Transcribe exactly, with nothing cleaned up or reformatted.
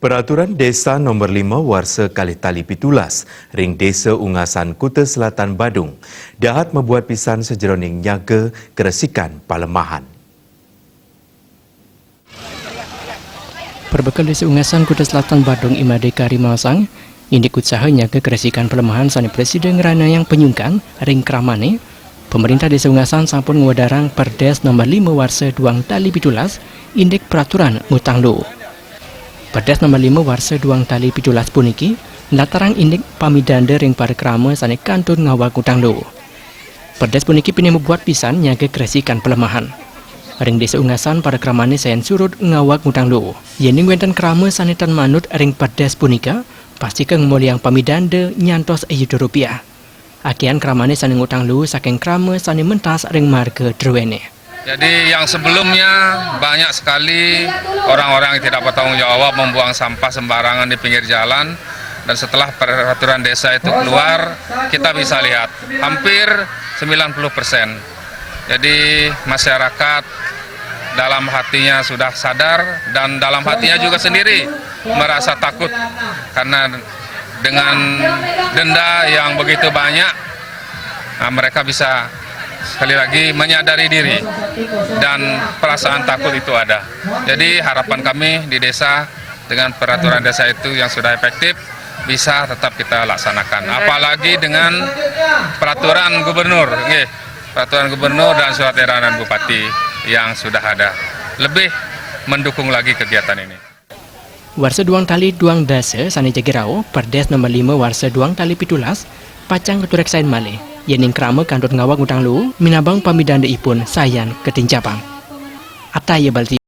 Peraturan Desa Nomor lima Warsa Kalih Tali pitulas ring Desa Ungasan, Kuta Selatan, Badung, dahat mabuat pisan sajeroning nyaga keresikan palemahan. Perbekel Desa Ungasan, Kuta Selatan, Badung, I Made Kari maosang, indik utsaha nyaga keresikan palemahan sane prasida ngranayang panyungkan ring kramane, pemerintah Desa Ungasan sampun ngwedarang Perdes Nomor lima Warsa duang tali pitulas, indik peraturan ngutang luu. Perdes Nomor lima Warsa duang tali pitulas puniki nlatarang indik pamidanda ring para krama sane kantun ngawag ngutang luu. Perdes puniki pinih mabuat pisan nyaga keresikan palemahan. Ring Desa Ungasan, para kramane sayan surud ngawag ngutang luu. Yening wenten krama sane tan manut ring perdes punika, pastika ngamolihang pamidanda nyantos sayuta rupiah. Akehan kramane sane ngutang luu saking krama sane mentas ring marga druene. Jadi, yang sebelumnya banyak sekali orang-orang yang tidak bertanggung jawab membuang sampah sembarangan di pinggir jalan, dan setelah peraturan desa itu keluar, kita bisa lihat hampir sembilan puluh persen. Jadi, masyarakat dalam hatinya sudah sadar dan dalam hatinya juga sendiri merasa takut karena dengan denda yang begitu banyak, nah, mereka bisa sekali lagi menyadari diri dan perasaan takut itu ada. Jadi, harapan kami di desa dengan peraturan desa itu yang sudah efektif bisa tetap kita laksanakan. Apalagi dengan peraturan gubernur, nggih, peraturan gubernur dan surat edaran bupati yang sudah ada lebih mendukung lagi kegiatan ini. Warsa duang tali duang dasa sane jagi rauh, Perdes Nomor lima Warsa duang tali pitulas, pacang katureksain malih, yening krama kantun ngawag ngutang luu, minabang pamidandaipun sayan katinjapang. Ataya Balti.